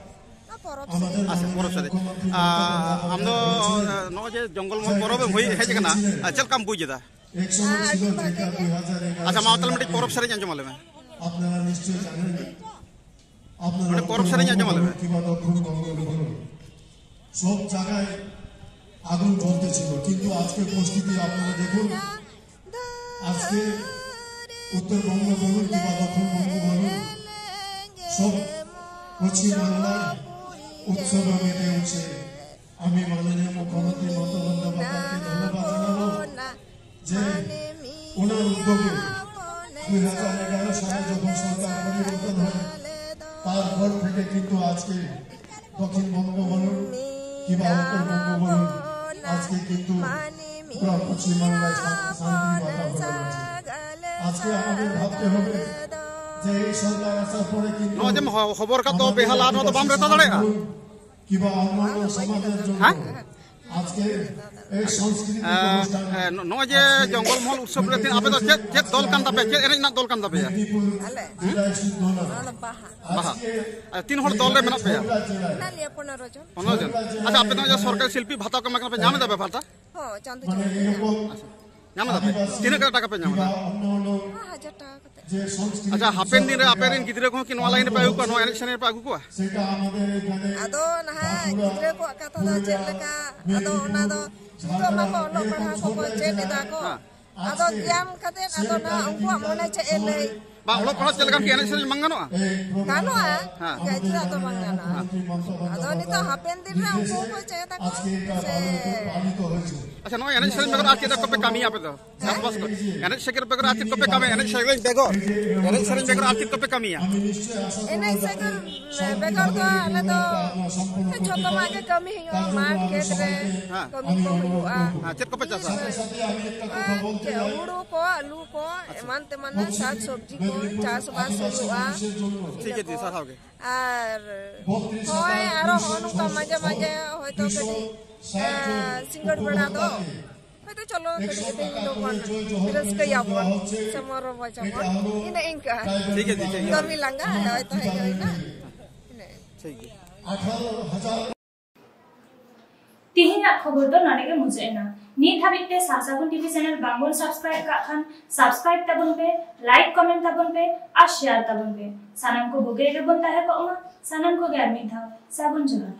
ᱚᱱᱟ ᱯᱚᱨᱚᱵᱽ ᱥᱮᱨᱮᱧ᱾ ᱟᱪᱪᱷᱟ, ᱯᱚᱨᱚᱵᱽ ᱥᱮᱨᱮᱧ᱾ ᱟ, ᱟᱢ ᱫᱚ, ᱮ, ᱱᱚᱜᱼᱚᱭ ᱡᱮ ᱡᱚᱝᱜᱚᱞ ᱢᱚᱦᱚᱞ ᱯᱚᱨᱚᱵᱽ ᱮᱢ ᱦᱩᱭ ᱦᱮᱡ ᱟᱠᱟᱱᱟ, ᱟ, ᱪᱮᱫ ᱞᱮᱠᱟᱢ ᱵᱩᱡ ᱮᱫᱟ? ᱦᱮᱸ, ᱟᱹᱰᱤ ᱵᱷᱟᱜᱮ ᱜᱮ᱾ ᱟᱪᱪᱷᱟ, ᱢᱟ ᱛᱟᱦᱞᱮ ᱢᱤᱫᱴᱤᱡ ᱯᱚᱨᱚᱵᱽ ᱥᱮᱨᱮᱧ ᱟᱸᱡᱚᱢ ᱟᱞᱮ ᱢᱮ᱾ ᱢᱤᱫᱴᱤᱡ ᱯᱚᱨᱚᱵᱽ ᱥᱮᱨᱮᱧ ᱟᱸᱡᱚᱢ ᱟᱞᱮ ᱢᱮ᱾ সব জায়গায় আগুন জ্বলতেছিল, কিন্তু আজকে পরিস্থিতি আপনারা দেখুন, আজকে উত্তরবঙ্গ বলুন কিংবা দক্ষিণবঙ্গ বলুন, সব পশ্চিমবাংলার উৎসবে মেতে উঠছে। আমি মাননীয় মুখ্যমন্ত্রী মমতা বন্দ্যোপাধ্যায়কে ধন্যবাদ জানাবো যে ওনার উদ্যোগে দুই হাজার এগারো সালে যখন সরকার পরিবর্তন হয়, তারপর থেকে কিন্তু আজকে দক্ষিণবঙ্গ বলুন কিংবা উত্তরবঙ্গ বলুন, আজকে কিন্তু পুরো পশ্চিমবাংলায় শা-, শান্তির বাতাবরণ আছে। আজকে আমাদের ভাবতে হবে যে এই সরকার আসার পরে কিন্তু ᱱᱚᱣᱟ ᱡᱮᱢ ᱦᱚ-, ᱦᱚᱵᱚᱨ ᱠᱟᱜ ᱫᱚ ᱵᱮᱦᱟᱞᱟ, ᱱᱚᱣᱟ ᱫᱚ ᱵᱟᱢ ᱨᱮᱛᱟ ᱫᱟᱲᱮᱭᱟᱜᱼᱟ? কিংবা অন্যান্য সমাজের জন্য হ্যাঁ? আজকে এই সাংস্কৃতিক আহ, অনুষ্ঠান আহ, ন- নয় যে জঙ্গলমহল উৎসব রে, আপ দল কান তাপে, চেত এনে না দল কান তাপে? ᱟᱞᱮ ᱵᱤᱫᱟᱭ ᱥᱤᱫᱷᱚᱱᱟ ᱚᱱᱟ ᱵᱟᱦᱟ᱾ ᱵᱟᱦᱟ᱾ ᱟᱪᱪᱷᱟ, ᱛᱤᱱ ᱦᱚᱲ ᱫᱚᱞ ᱨᱮ ᱢᱮᱱᱟᱜ ᱯᱮᱭᱟ? ᱢᱮᱱᱟᱜ ᱞᱮᱭᱟ ᱯᱚᱱᱮᱨᱚ ᱡᱚᱱ᱾ ᱯᱚᱱᱮᱨᱚ ᱡᱚᱱ᱾ ᱟᱪᱪᱷᱟ, ᱟᱯᱮ ᱫᱚ ᱡᱮ ᱥᱚᱨᱠᱟᱨᱤ ᱥᱤᱞᱯᱤ ᱵᱷᱟᱛᱟ ᱠᱚ ᱮᱢᱟ ᱠᱟᱱᱟ ᱯᱮ, ᱧᱟᱢ ᱮᱫᱟ ᱯᱮ ᱵᱷᱟᱛᱟ? ᱦᱚᱸ, ᱪᱟᱸᱫᱳ ᱪᱟᱸᱫᱳ ᱜᱮ ᱧᱟᱢ᱾ ᱧᱟᱢ ᱮᱫᱟ ᱯᱮ? ᱛᱤᱱᱟᱹᱜ ᱴᱟᱠᱟ ᱯᱮ ᱧᱟᱢ ᱮᱫᱟ? ᱦᱟᱡᱟᱨ ᱴᱟᱠᱟ ᱠᱟᱛᱮ᱾ ᱟᱪᱪᱷᱟ, ᱦᱟᱯᱮᱱ ᱫᱤᱱ ᱨᱮ ᱟᱯᱮ ᱨᱮᱱ ᱜᱤᱫᱽᱨᱟᱹ ᱠᱚᱦᱚᱸ ᱠᱤ ᱱᱚᱣᱟ ᱞᱟᱭᱤᱱ ᱨᱮᱯᱮ ᱟᱹᱜᱩ ᱠᱚᱣᱟ, ᱱᱚᱣᱟ ᱮᱱᱮᱡ ᱥᱮᱨᱮᱧ ᱨᱮᱯᱮ ᱟᱹᱜᱩ ᱠᱚᱣᱟ? ᱟᱫᱚ ᱱᱟᱦᱟᱜ ᱜᱤᱫᱽᱨᱟᱹ ᱠᱚᱣᱟᱜ ᱠᱟᱛᱷᱟ ᱫᱚ ᱪᱮᱫ ᱞᱮᱠᱟ, ᱟᱫᱚ ᱚᱱᱟ ᱫᱚ ᱱᱤᱛᱚᱜ ᱢᱟᱠᱚ ᱚᱞᱚᱜ ᱯᱟᱲᱦᱟᱣ ᱠᱚᱠᱚ ᱪᱮᱫ ᱮᱫᱟ ᱠᱚ᱾ ᱦᱮᱸ᱾ ᱟᱫᱚ ᱜᱮᱭᱟᱱ ᱠᱟᱛᱮ ᱟᱫᱚ ᱱᱟᱦᱟᱜ ᱩᱱᱠᱩᱣᱟᱜ ᱢᱚᱱᱮ ᱪᱮᱫ ᱮ ᱞᱟᱹᱭ᱾ ᱵᱟᱝ, ᱚᱞᱚᱜ ᱯᱟᱲᱦᱟᱜ ᱪᱮᱫ ᱞᱮᱠᱟᱱ ᱠᱤ ᱮᱱᱮᱡ ᱥᱮᱨᱮᱧ ᱵᱟᱝ ᱜᱟᱱᱚᱜᱼᱟ? ᱜᱟᱱᱚᱜᱼᱟ᱾ ᱦᱮᱸ᱾ ᱪᱮᱫᱟᱜ ᱫᱚ ᱵᱟᱝ ᱜᱟᱱᱚᱜᱼᱟ? ᱟᱫᱚ ᱱᱤᱛᱚᱜ ᱦᱟᱯᱮᱱ ᱫᱤᱱ ᱨᱮ ᱩᱱᱠᱩ ᱠᱚ ᱪᱮᱫ ᱟᱠᱚ ᱥᱮ᱾ ᱟᱪᱪᱷᱟ, ᱱᱚᱣᱟ ᱮᱱᱮᱡ ᱥᱮᱨᱮᱧ ᱵᱮᱜᱚᱨ ᱟᱨ ᱪᱮᱫ ᱠᱚᱯᱮ ᱠᱟᱹᱢᱤᱭᱟ ᱟᱯᱮ ᱫᱚ? ᱪᱟᱥᱵᱟᱥ ᱠᱚ? ᱮᱱᱮᱡ ᱥᱮᱨᱮᱧ ᱵᱮᱜᱚᱨ ᱟᱨ ᱪᱮᱫ ᱠᱚᱯᱮ ᱠᱟᱹᱢᱤᱭᱟ? ᱮᱱᱮᱡ ᱥᱮᱨᱮᱧ ᱵᱮᱜᱚᱨ, ᱮᱱᱮᱡ ᱥᱮᱨᱮᱧ ᱵᱮᱜᱚᱨ ᱟᱨ ᱪᱮᱫ ᱠᱚᱯᱮ ᱠᱟᱹᱢᱤᱭᱟ? ᱮᱱᱮᱡ ᱥᱮᱨᱮᱧ ᱵᱮᱜᱚᱨ ᱫᱚ ᱟᱞᱮ ᱫᱚ ᱡᱷᱚᱛᱚᱱᱟᱜ ᱜᱮ ᱠᱟᱹᱢᱤ ᱦᱩᱭᱩᱜᱼᱟ, ᱢᱟᱴᱷ ᱠᱷᱮᱛ ᱨᱮ ᱦᱮᱸ᱾ ᱠᱟᱹᱢᱤ ᱠᱚ ᱦᱩᱭᱩᱜᱼᱟ᱾ ᱦᱮᱸ, ᱪᱮᱫ ᱠᱚᱯᱮ ᱪᱟᱥᱟ? ᱟᱨ ᱪᱮᱫ, ᱦᱩᱲᱩ ᱠᱚ, ᱟᱹᱞᱩ ᱠᱚ, ᱮᱢᱟᱱ ᱛᱮᱢᱟᱱᱟᱜ ᱥᱟᱠ ᱥᱚᱵᱽᱡᱤ ᱠᱚ ᱪᱟᱥᱵᱟᱥ ᱦᱩᱭᱩᱜᱼᱟ᱾ ᱴᱷᱤᱠ ᱜᱮᱭᱟ ᱫᱤ, ᱥᱟᱨᱦᱟᱣ ᱜᱮ᱾ ᱟᱨ ᱦᱳᱭ, ᱟᱨᱚ ᱦᱚᱸ ᱱᱚᱝᱠᱟ ᱢᱟᱡᱷᱮ ᱢᱟᱡᱷᱮ ᱦᱚᱭᱛᱳ ᱠᱟᱹᱴᱤᱡ, ᱮᱸ, ᱥᱤᱸᱜᱟᱹᱲ ᱵᱮᱲᱟ ᱫᱚ ᱦᱚᱭᱛᱳ ᱪᱚᱞᱚ ᱠᱟᱹᱴᱤᱡ ᱛᱮᱦᱮᱧ ᱫᱚᱵᱚᱱ ᱨᱟᱹᱥᱠᱟᱹᱭᱟᱵᱚᱱ, ᱥᱮ ᱢᱚᱨᱚᱵᱚᱪᱟᱵᱚᱱ, ᱤᱱᱟᱹ ᱤᱱᱠᱟ᱾ ᱴᱷᱤᱠ ᱜᱮᱭᱟ ᱫᱤ, ᱴᱷᱤᱠ ᱜᱮᱭᱟ᱾ ᱠᱟᱹᱢᱤ ᱞᱟᱸᱜᱟ ᱦᱚᱭᱛᱳ ᱦᱮᱡ ᱦᱩᱭᱱᱟ᱾ ᱤᱱᱟᱹ᱾ ᱴᱷᱤᱠ ᱜᱮᱭᱟ᱾ ᱛᱮᱦᱮᱧᱟᱜ ᱠᱷᱚᱵᱚᱨ ᱫᱚ ᱱᱚᱰᱮ ᱜᱮ ᱢᱩᱪᱟᱹᱫ ᱮᱱᱟ᱾ ᱱᱤᱛ ᱦᱟᱹᱵᱤᱡ ᱛᱮ ᱥᱟᱨ ᱥᱟᱹᱜᱩᱱ ᱴᱤᱵᱷᱤ ᱪᱮᱱᱮᱞ ᱵᱟᱝᱵᱚᱱ ᱥᱟᱵᱥᱠᱨᱟᱭᱤᱵ ᱠᱟᱜ ᱠᱷᱟᱱ, ᱥᱟᱵᱥᱠᱨᱟᱭᱤᱵ ᱛᱟᱵᱚᱱ ᱯᱮ, ᱞᱟᱭᱤᱠ ᱠᱚᱢᱮᱱᱴ ᱛᱟᱵᱚᱱ ᱯᱮ ᱟᱨ ᱥᱮᱭᱟᱨ ᱛᱟᱵᱚᱱ ᱯᱮ᱾ ᱥᱟᱱᱟᱢ ᱠᱚ ᱵᱩᱜᱤ ᱨᱮᱜᱮ ᱵᱚᱱ ᱛᱟᱦᱮᱸ ᱠᱚᱜ ᱢᱟ᱾ ᱥᱟᱱᱟᱢ ᱠᱚᱜᱮ ᱟᱨ ᱢᱤᱫ ᱫᱷᱟᱣ ᱥᱟᱹᱜᱩᱱ ᱡᱚᱦᱟᱨ᱾